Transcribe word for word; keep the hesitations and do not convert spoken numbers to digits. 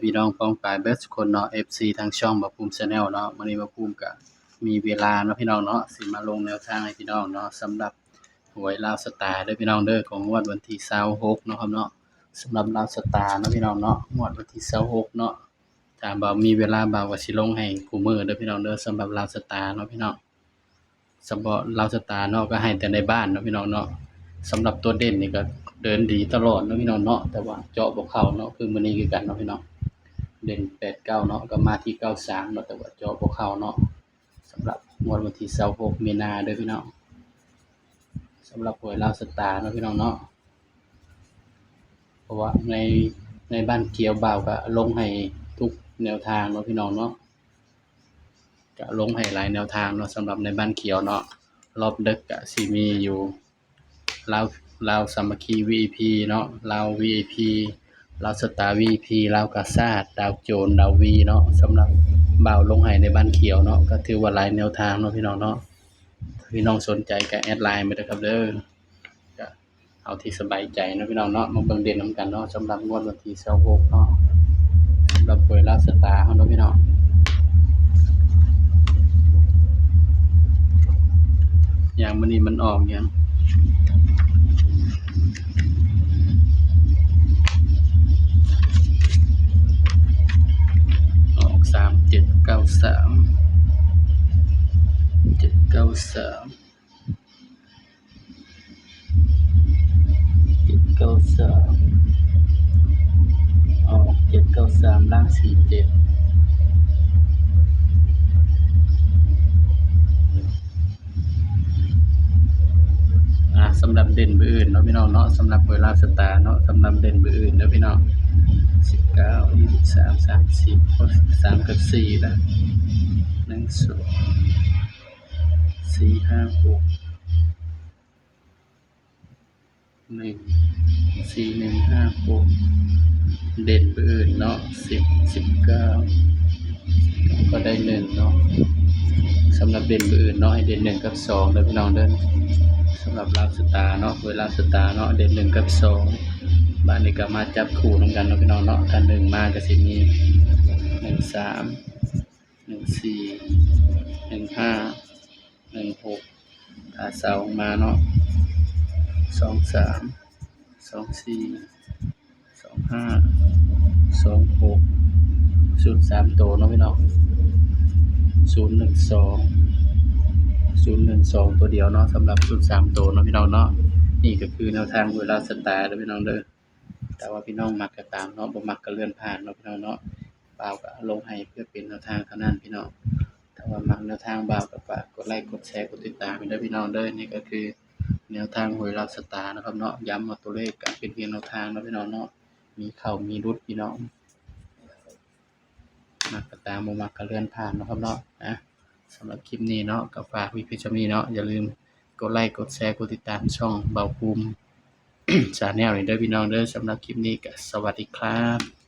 พี่น้องป้องปายเบิดสุคนเนาะ เอฟซี ทางช่องบ่าวภูมิ Channel เนาะ มื้อนี้บ่าวภูมิก็มีเวลาเนาะพี่น้องเนาะ สิมาลงแนวทางให้พี่น้องเนาะ สำหรับหวยลาวสตาร์เด้อพี่น้องเด้อ ของงวดวันที่ซาวหกเนาะครับเนาะ สำหรับลาวสตาร์เนาะพี่น้องเนาะ งวดวันที่ซาวหกเนาะ ถ้าบ่าวมีเวลาบ่าวก็สิลงให้คู่มื้อเด้อพี่น้องเด้อ สำหรับลาวสตาร์เนาะพี่น้อง เฉพาะลาวสตาร์เนาะ ก็ให้แต่ในบ้านเนาะพี่น้องเนาะ สำหรับตัวเด่นนี่ก็เดินดีตลอดเนาะพี่น้องเนาะ แต่ว่าเจาะบ่เข้าเนาะ คือมื้อนี้คือกันเนาะพี่น้อง เด่นแปดเก้าเนาะ ก็มาที่เก้าสามเนาะ แต่ว่าเจาะบ่เข้าเนาะ สำหรับงวดวันที่ซาวหกมีนาเด้อพี่น้อง สำหรับหวยลาวสตาร์เนาะพี่น้องเนาะ เพราะว่าใน ในบ้านเขียวบ่าวก็ลงให้ทุกแนวทางเนาะพี่น้องเนาะ ก็ลงให้หลายแนวทางเนาะ สำหรับในบ้านเขียวเนาะ รอบดึกก็สิมีอยู่ ลาว ลาวสามัคคี วี ไอ พี เนาะ ลาว วี ไอ พี ลาวสตาร์ วี ไอ พี ลาวกาชาด ดาวโจนส์ ดาววีเนาะ สำหรับบ่าวลงให้ในบ้านเขียวเนาะ ก็ถือว่าหลายแนวทางเนาะพี่น้องเนาะ ถ้าพี่น้องสนใจก็แอดไลน์มาเด้อครับเด้อ ก็เอาที่สบายใจเนาะพี่น้องเนาะ มาเบิ่งเด่นนำกันเนาะ สำหรับงวดวันที่ซาวหกเนาะ สำหรับหวยลาวสตาร์เฮาเนาะพี่น้อง อย่างมื้อนี้มันออกหยัง ออกสามเจ็ดเก้าสาม เจ็ดเก้าสาม เจ็ดเก้าสาม ออกเจ็ดเก้าสาม ล่างสี่เจ็ด อ่า สำหรับเด่นมื้ออื่นเนาะพี่น้องเนาะ สำหรับหวยลาวสตาร์เนาะ สำหรับเด่นมื้ออื่นเด้อพี่น้อง สิบเก้า ยี่สิบสาม สามสิบ สามกับสี่นะ หนึ่ง สอง สี่ ห้า หก หนึ่ง สี่ หนึ่ง ห้า หก เด่นมื้ออื่นเนาะ สิบ สิบเก้า ก็ได้หนึ่งเนาะ สำหรับเด่นมื้ออื่นเนาะ ให้เด่นหนึ่งกับสองเด้อพี่น้องเด้อ สำหรับลาวสตาร์เนาะ หวยลาวสตาร์เนาะ เด่นหนึ่งกับสอง บาดนี้ก็มาจับคู่นำกันเนาะพี่น้องเนาะ ถ้าหนึ่งมาก็สิมี หนึ่งสาม หนึ่งสี่ หนึ่งห้า หนึ่งหก ถ้าสองมาเนาะ สองสาม สองสี่ สองห้า สองหก ชุดสามตัวเนาะพี่น้อง ศูนย์หนึ่งสอง ศูนย์หนึ่งสอง ตัวเดียวเนาะ สำหรับชุดสามตัวเนาะพี่น้องเนาะ นี่ก็คือแนวทางหวยลาวสตาร์เด้อพี่น้องเด้อ แต่ว่าพี่น้องมักก็ตามเนาะ บ่มักก็เลื่อนผ่านเนาะพี่น้องเนาะ บ่าวก็ลงให้เพื่อเป็นแนวทางเท่านั้นพี่น้อง ถ้าว่ามักแนวทางบ่าวก็ฝากกดไลค์ กดแชร์ กดติดตามให้ด้วยพี่น้องเด้อ นี่ก็คือแนวทางหวยลาวสตาร์นะครับเนาะ ย้ำว่าตัวเลขก็เป็นเพียงแนวทางเนาะพี่น้องเนาะ มีเข้ามีหลุดพี่น้อง มักก็ตาม บ่มักก็เลื่อนผ่านเนาะครับเนาะ นะ สำหรับคลิปนี้เนาะ ก็ฝากไว้เพียงเท่านี้เนาะ อย่าลืมกดไลค์ กดแชร์ กดติดตามช่องบ่าวภูมิ Channel นี่เด้อพี่น้องเด้อ สำหรับคลิปนี้ก็สวัสดีครับ